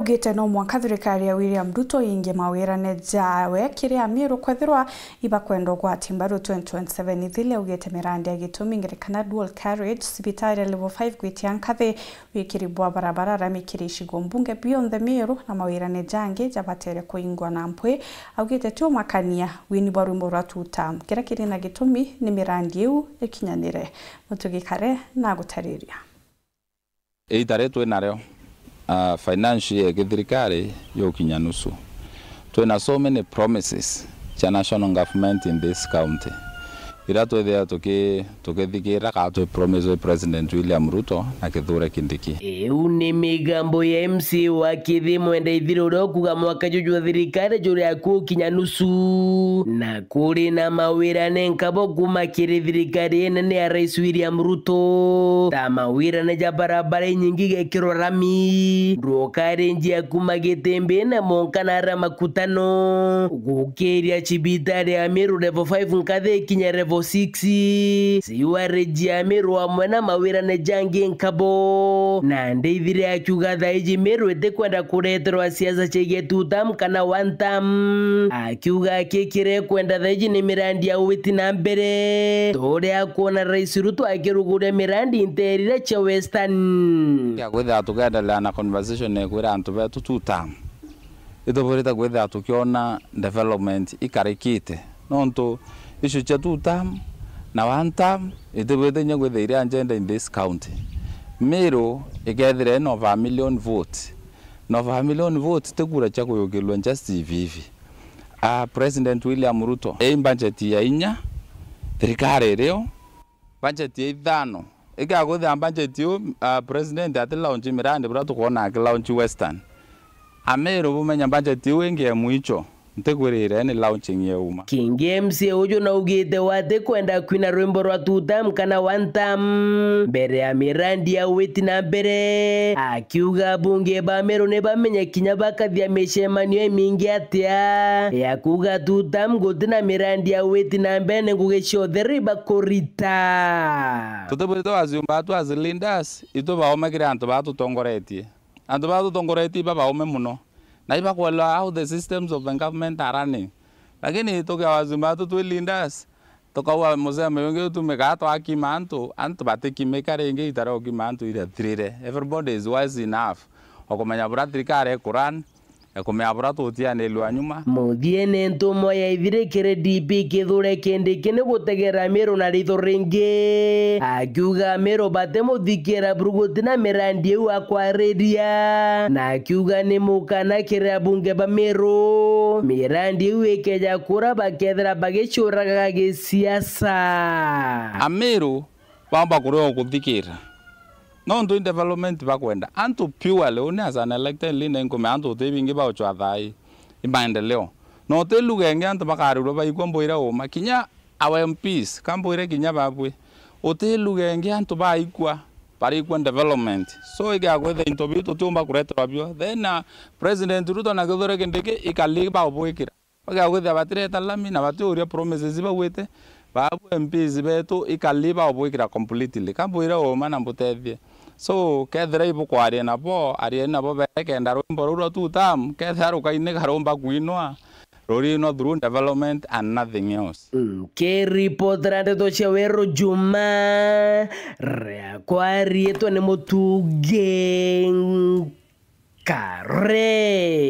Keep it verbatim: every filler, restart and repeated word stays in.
Augite no mwanka thirikari ya William Ruto inge mawirane jawe kiri Amiru kwethirwa ibakwenda ugwati mbaru twenty twenty-seven ithile. Augite mirandi ya gitumi ngerekana dual carriage, cibitari ya level five gwitia nkathi, wikiri bwa barabara rami kiri icigo mbunge bionthe Miru na mawirane jangi jabatere kuingwa na mpwi. Augite ti umakania, wini bwa rwimbo rwa two term kiria kiri na gitumi ni mirandi iu ikinyanire. Mutugi Kare na gutariria. Iita ri twi nario, ah, financial ya githirikari yukinya nusu. Twina so many promises cia national government in this county, iria twithia tuki-, tukithikira kana twi promise wi President William Ruto na Kithure Kindiki. Iu ni migambo ya M C A wa Kithi Mwenda Ithire, uria ukuga mwaka juju jwa thirikari juri akuu gukinya nusu, na kuri na mawirane nkabo kuma kiri thirikari inene ya Rais William Ruto, ta mawirane ja barabara inyingi gekirwa rami, ndwokarenji ya kuma Gitimbi na Monka na aria makutano, gukiria cibitari ya Miru level five nkathi ikinya level six, sewerage ya Miru amwe na mawirane jangi nkabo. Na Ndithire akiuga thaiji Miru itikwenda kureterwa siasa cigie two term kana one term. Akiuga akikire kwenda thaiji ni mirandi ya witi na mbere, ta uria akwona Rais Ruto akiruguria mirandi nterire cia Western. Ya kwithira tukiendelea na conversation ya kwira antu betu two term, itubwirite kwithira tukiona development ikarikite, nontu issue cia two term na one term itubwirite inya kwithira iri agenda in this county. Miru ikethira ina over a million vote, na over a million vote ti kura cia kuyukirua just hivi hivi. Ah, President William Ruto, i budget ya inya, thirikari irio, budget ya ithano. Iga kwithira budget iu, ah, President ati launch mirandi buria tukwona aki launch Western. Amiru bumenya budget iu ingi ya mwicho, ntikwirire ni launching ya uma. Kingi M C A uju naugite we atikwenda kwina rwimbo rwa two term kana one term mbere ya mirandi ya witi na mbere. Akiuga abunge ba Meru ni bamenye kinya bakathia micemanio imingi atia ya kuuga two term guti na mirandi ya witi na mbere ni ngugi ciothe ribakurita. Tutibwirite waciumba atu as leaders, itu baome kiri antu baa tutongoretie. Antu baa tutongoretie iba baome mono, na ibakwelewa how the systems of the government are running. Lakini tukia waciumba atu twi leaders, tukauga museme ungi utumika twakima antu, antu batikimika ringi, itara ukima antu irathirire. Everybody is wise enough okumenya buria thirikari ikurun, ekumenya buria tutianirua nyuma. Muthiene ntumwa ya ithire kiri D P Kithure Kindiki ni gutegera Miru na ritho ringi, akiuga Miru batimuthikira buru guti na mirandi iu akwariria, na akiuga ni mukana kiri abunge ba Miru mirandi iu ikeja kura bakethira bagicuraga gisiasa. Amiru baumba kuria ukuthikira. Nontu i development bakwenda. Antu purely, uni as an elected leader, inkumenya antu uti bingi bauchwa thai. I maendeleo. Na uti lugha ingi antu bakarirwa baikwa mbwire uma. Kinya our M Ps, kambwire kinya babwi. Uti lugha ingi antu baikwa, barikwa development. So, igakwitha into biu tutiumba kureterwa bio. Then, uh, President Ruto na Kithure Kindiki ikali baubwikira. Bagagwithia batireta lami na batiuria promises bauite, baabu M Ps betu ikali baubwikira completely. Kambwire uma na mbutethie. So, kethira ibukwaria nabo, arieni nabo bere kenda rwimbo ruu rwa two term, kethira rukaini karumba kwinwa, rurinwa through development and nothing else. Nkiripotera ndeto cia Weru Juma, riakwa riitwa ni Mutugi Kare.